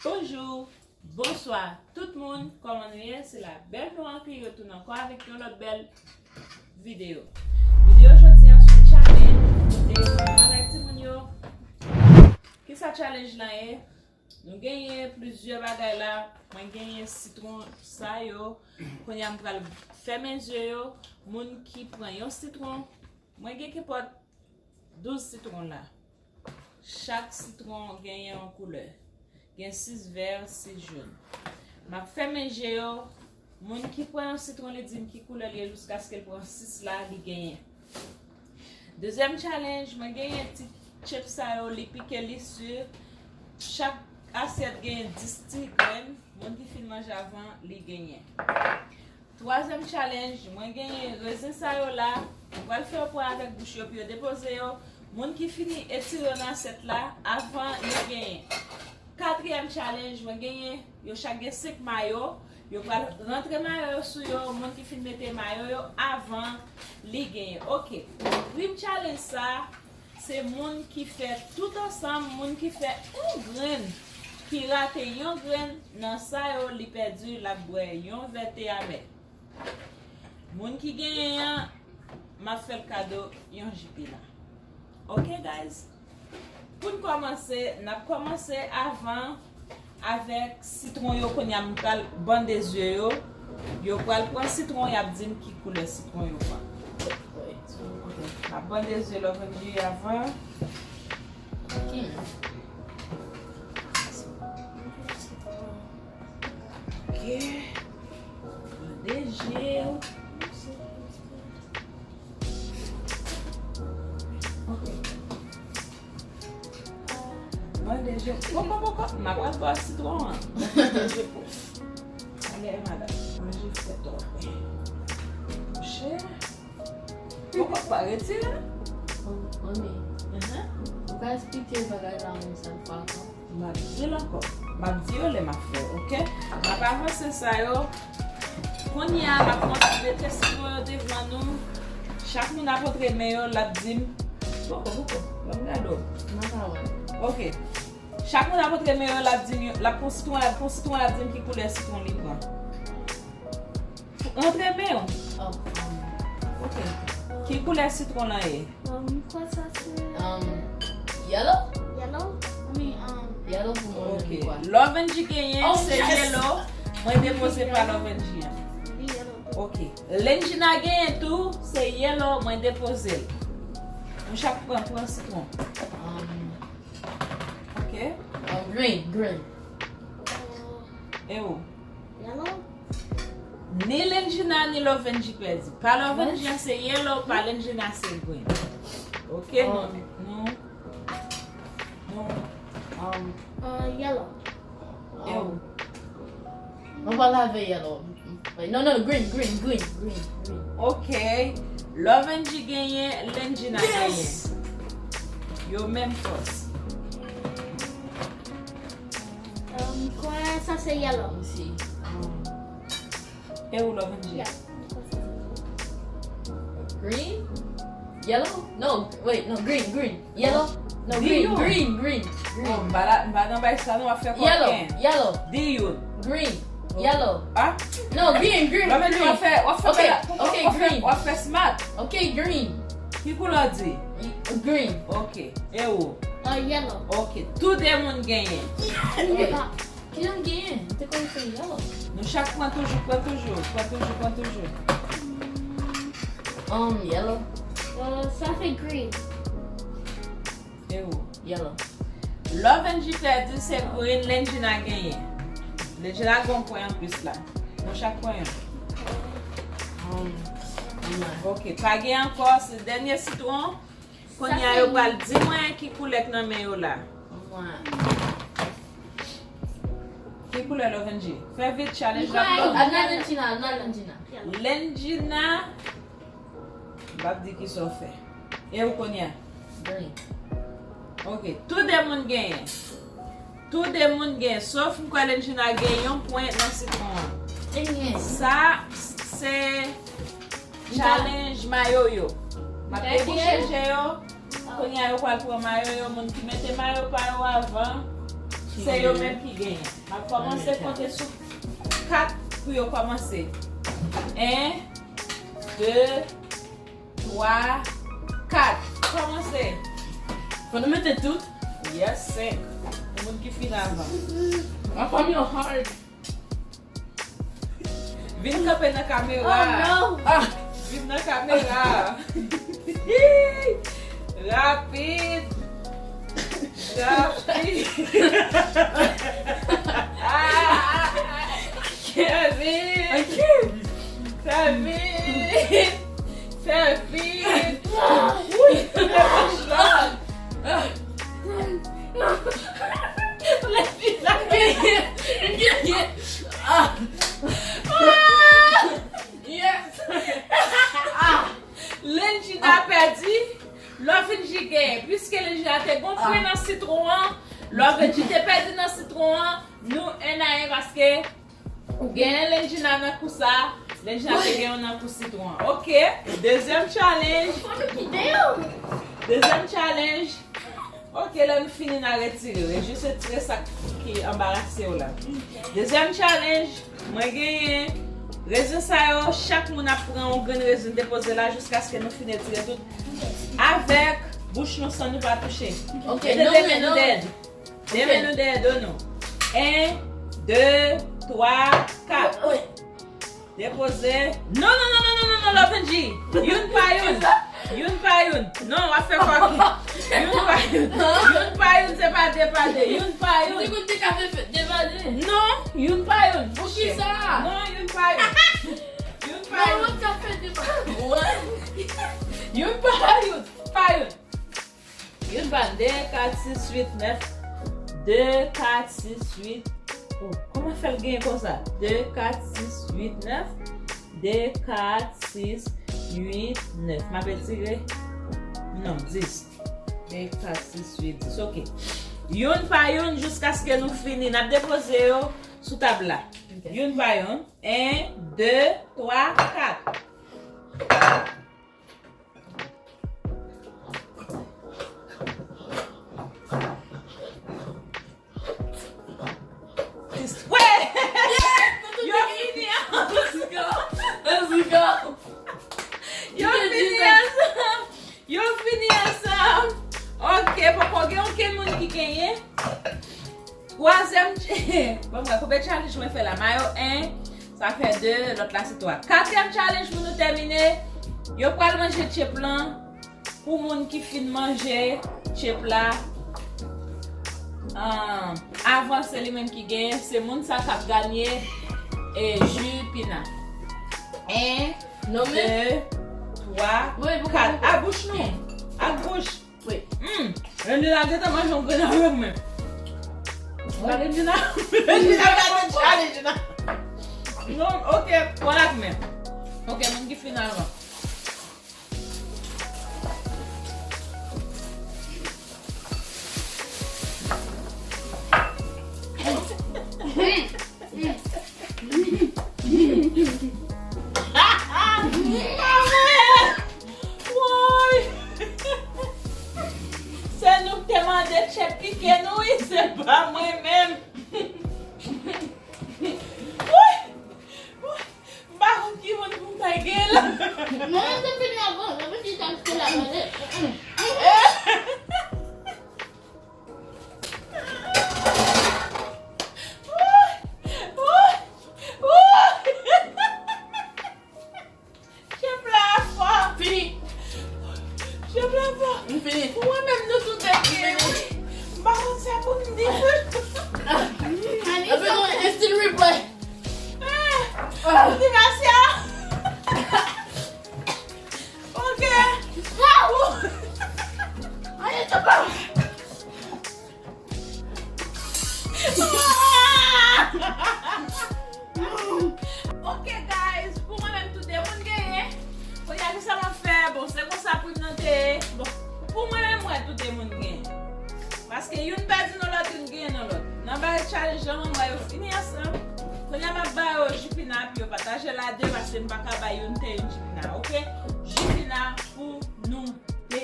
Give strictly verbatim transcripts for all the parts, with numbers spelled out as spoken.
Bonjou, bonswa tout moun, kòman nou ye? Se la bèl nou an ki retounen ankò avèk yon lòt bèl videyo. Videyo jodi an se yon challenge kote mwen avèk timoun yo. Kisa challenge lan ye? Nou genyen plizyè bagay la. Mwen genyen sitwon sa yo. Kounye a m pral fèmen zye yo. Moun ki pran yon sitwon, mwen gen kenpòt douz sitwon la. Chak sitwon genyen yon koulè. Gen sis vè, sis jòn. M ap fèmen je yo. Moun ki pran yon sitwon, li di m ki koulè li ye jiskaske l pran sis la, li genyen. Dezyèm challenge, mwen genyen ti chips sa yo, li pike, li si. Chak asyèt genyen dis ti grenn. Moun ki fin manje avan, li genyen. Twazyèm challenge, mwen genyen rezen sa yo la. Mwen pral fè yo pran avèk bouch yo pou yo depoze yo. Moun ki fini etire yo nan asyèt la, avan li genyen. Katriyèm challenge, mwen genyen, yo chak gen senk mayo. Yo pral rantre mayo yo sou yo. Moun ki fin mete mayo yo avan li genyen. Ok. Pou prim challenge sa, se moun ki fè tout ansanm, moun ki fè yon grenn, ki rate yon grenn nan sa yo, li pèdi, l ap bwè yon vè te amè. Moun ki genyen an, m ap fè l kado yon ji pina. Ok, guys? Pou n kòmanse, n ap kòmanse avan avèk sitwon yo. Kounye a, m pral bande zye yo. Yo pral pran sitwon, y ap di m ki koulè sitwon yo pran. Ok. M ap bande zye Lovenji avan. Ok. Ok. Bande zye yo. Ok. Bande zye. Poko, poko. M ap al bò sitwon an. Bande zye pou. Ale, madanm. Manje fèt, ok. Mouche. Poko pa retire. Manmi, ou ka esplike bagay la yon sèl fwa ankò? M ap di l ankò. M ap di yo lè m ap fè, ok? M ap avanse sa yo. Kounye a, m ap mont-, mete sitwon yo devan nou. Chak moun ap antre men yo, l ap di m. Poko, poko. Ban m gade w. M pa ka wè. Ok. Chak moun ap antre men yo, l ap di m, l ap pran sitwon, l ap pran sitwon, l ap di m ki koulè sitwon li pran. Antre men w. Oh, um, ok. Ki koulè sitwon lan ye? Um, kwa sa se? Um, yellow? Yellow? I mean, um, yellow pou mwen. Ok. Lovenji genyen, oh, se yes! Yellow. Mwen depoze pa Lovenji an. Li yellow tou. Ok. Lenjina genyen tou, se yellow, mwen depoze l. Nou chak pran, pran sitwon. Um, ok. Um, green, green. E ou? Yellow? Ni Lenjina, ni Lovenji pèdi. Pa Lovenji an se yellow, pa Lenjina se green. Ok, oh, nou, nou, nou. Um, uh, yellow. E ou? Mwen pa lave yellow. Wait, no, no, green, green, green, green, green. Ok. Lovenji genyen, Lenjina genyen. Yes! Yo menm fòs. Um, m kwè sa se yellow. Let me see. Um, e ou, Lovenji? Yeah. Green? Yellow? No, wait, no, green, green. Yellow? No, green, green, green, green. Oh, m pa la, m pa nan bay sa non, w ap fè kòken. Yellow, yellow. Di youn. Green. Yellow. Ah? No, green, green, green. Lovenji, w ap fè, w ap fè, ok, ok, w ap fè, green. W ap fè smart. Ok, green. Ki koulè w di? Green. Ok. E ou? Uh, yellow. Ok. Tou de moun genyen. Ki jan genyen? M te kwè se yellow. Nou chak pran toujou, pran toujou, pran toujou, pran toujou. Um, yellow. Uh, sa fè green. E ou? Yellow. Lovenji pèdi, se green, Lenjina genyen. Lenjina gon pwen anplis la. Nou chak pran yon. Um, um, ok, pa gen ankò, se dènye sitwon. Kounye a, yo pral di mwen ki koulè k nan men yo la. Mwen. Ki koulè, Lovenji? Fè vit, challenge la pran. Al nan Lenjina, al nan Lenjina. Lenjina, m p ap di ki sa w fè. E ou kounye a? Green. Ok, tou de moun genyen. Tou de moun genyen, sof m kwè Lenjina gen yon pwen nan sitwon an. Genyen. Sa, se challenge mayo yo. M ap debouche je yo. Kounye a, yo pral pran mayo yo. Moun ki mete mayo pa yo avan, Se yo menm ki genyen. M ap kòmanse konte sou kat pou yo kòmanse. En, de, twa, kat. Kòmanse. Fò nou mete tout? Yes, senk. Pou moun ki fin avan. Mwen pa m yo hard. Vin kanpe nan kamera. Oh, no. Ah. Vin nan kamera. Rapid. Rapid. Ah, ah, ah. Kevin. Kevin. Kevin. Wi, leve bouch la. Yes. Ah. Lenjina pèdi, Lovenji genyen. Piske Lenjina te gon pwen nan sitwon an, Lovenji te pèdi nan sitwon an, nou en a en paske ou genyen Lenjina nan kou sa, Lenjina te genyen nan kou sitwon an. Ok, dezyèm challenge. Dezyèm challenge. Ok, lè nou fini, n a retire yo. E jis retire sa ki anbarase w la. Dezyèm challenge, mwen genyen rezen sa yo, chak moun ap pran yon grenn rezen depoze la jiskaske nou fin retire tout avèk bouch nou san nou pa touche. Ok, mete de men nou dèyè. De men nou dèyè do nou. En, de, twa, kat. Depoze. Non, non, non, Lovenji. Youn pa youn. Youn pa youn. Non, w ap fè kwa ki. Youn pa youn. Youn pa youn, se pa de pa de. Youn pa youn. Ou te konn te ka fè de pa de? Non, youn pa youn. Poukisa? Non, youn pa youn. Youn pa youn. Youn pa youn. Pa youn. Youn pa de, kat, sis, uit, nèf. De, kat, sis, uit. Oh, kòman fè l genyen konsa? De, kat, sis, uit, nèf. De, kat, sis, uit, nèf. M ap etire. Non, dis. De, kat, sis, uit, dis. Ok. Youn pa youn jiskaske nou fini. N ap depoze yo sou tab la. Ok. Youn pa youn. En, de, twa, kat. Yo fini ansanm. Yo fini ansanm. Yo fini ansanm. Ok, poko gen okenn moun ki genyen. Twazyèm, bon, mwen, konbyen challenge mwen fè la? Mayo en, sa fè de, lòt la se twa. Katriyèm challenge pou nou tèmine. Yo pral manje tchep lan. Pou moun ki fin manje tchep la, ah, avan se li menm ki genyen, se moun sa k ap ganye, e, ji pina. En, de, twa, kat. A bouch nou. Ak bouch. Wi. Hmm. Rendina gentan manje yon grenn avèk mwen. Rendina, Rendina gade challenge nan. Non, ok, pran l ak men. Ok, moun ki fin avan. Woy! Se nou k te mande tchèp pike nou, wi, se pa mwen menm. Woy! Woy! M pa konn ki moun pou m ta gen la. Mwen menm te fini avan, mwen menm ki t ap fè la pale. Chèf la fò. Fini. Chèf la fò. M fini. Pou mwen menm nou tout te fini. M pa konn sa pou m di. Apre nou, instant replay. Ah, motivasyon. Ok. Ayo, tchapa. Ok, guys, pou mwen menm, tou de moun genyen. Kounye a, kisa m ap fè? Bon, se konsa pri m nan te ye. Bon, pou mwen menm, mwen, tou de moun genyen. Paske youn pèdi nan lòt, youn genyen nan lòt. Nan bay challenge lan, mwen, yo fini ansanm. Kounye a, m ap ba yo ji pina pou yo pataje la de, paske m pa ka bay youn te youn ji pina, ok? Ji pina pou nou de.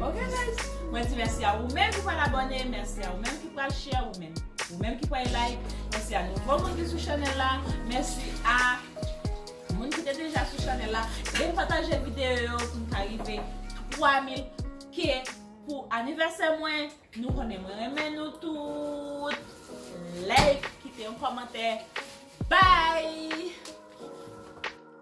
Ok, guys? Mwen di mèsi a ou menm ki pral abòne, mèsi a ou menm ki pral share, ou menm, ou menm ki pral like, mèsi a nouvo moun ki sou chanèl la, mèsi a moun ki te deja sou chanèl la. Vin pataje videyo yo pou n ka rive twa mil K pou anivèsè mwen. Nou konnen mwen renmen nou tout. Like, kite yon kòmantè. Bye!